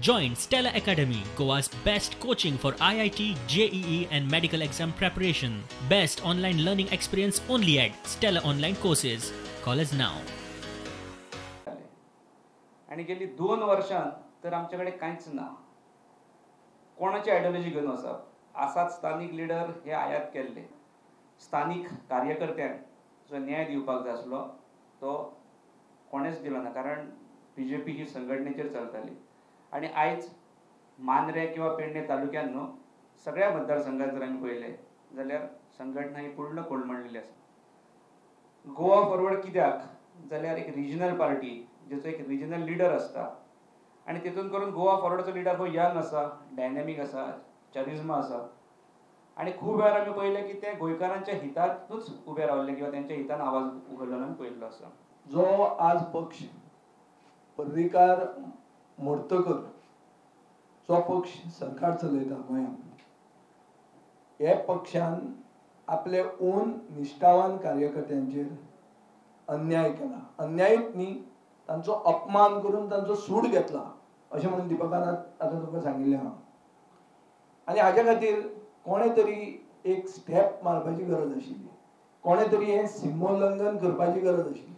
Join Stella Academy, Goa's best coaching for IIT, JEE and medical exam preparation. Best online learning experience only at Stella Online Courses. Call us now. आनी गेली 2 वर्षां तर आमचे कडेन कांयच ना. कोणाची आयडियोलॉजी घेवन वचप? आसात स्थानीक लिडर हे आयात केल्ले, स्थानीक कार्यकर्त्यांक जो न्याय दिवपाक जाय आसलो तो कोणेच दिलो ना, कारण बीजेपी ही संघटनेचेर चलताली. आनी आयज मांद्रें किंवा पेडणे तालुक्यान न्हू सगळ्या मतदारसंघात जर आमी पळयलें जाल्यार संघटना ही पूर्ण कोलमडलेली आसा. गोवा फॉरवर्ड कित्याक जाल्यार एक रिजनल पार्टी जेचो एक रिजनल लिडर आसता आनी तेतून करून गोवा फॉरवर्डाचो लिडर हो यंग आसा, डायनॅमीक आसा, चरिज्मा आसा आनी खूब वेळार आमी पळयलें की ते गोंयकारांच्या हितांतूच उबे रावल्ले किंवा तेंच्या हितान आवाज उगडलो आमी पळयल्लो आसा. जो आज पक्ष पर्रीकार मोडतकर जो पक्ष सरकार चलयता गोंयांत, हे पक्षान आपले ओन निश्ठावान कार्यकर्त्यांचेर अन्याय केला. अन्यायूच न्ही, तांचो अपमान करून तांचो सूड घेतला अशें म्हणून दीपकान आतां तुमकां सांगिल्लें आहा. आनी हाज्या खातीर कोणें तरी एक स्टेप मारपाची गरज आशिल्ली, कोणें तरी हें सीमोल्लंघन करपाची गरज आशिल्ली.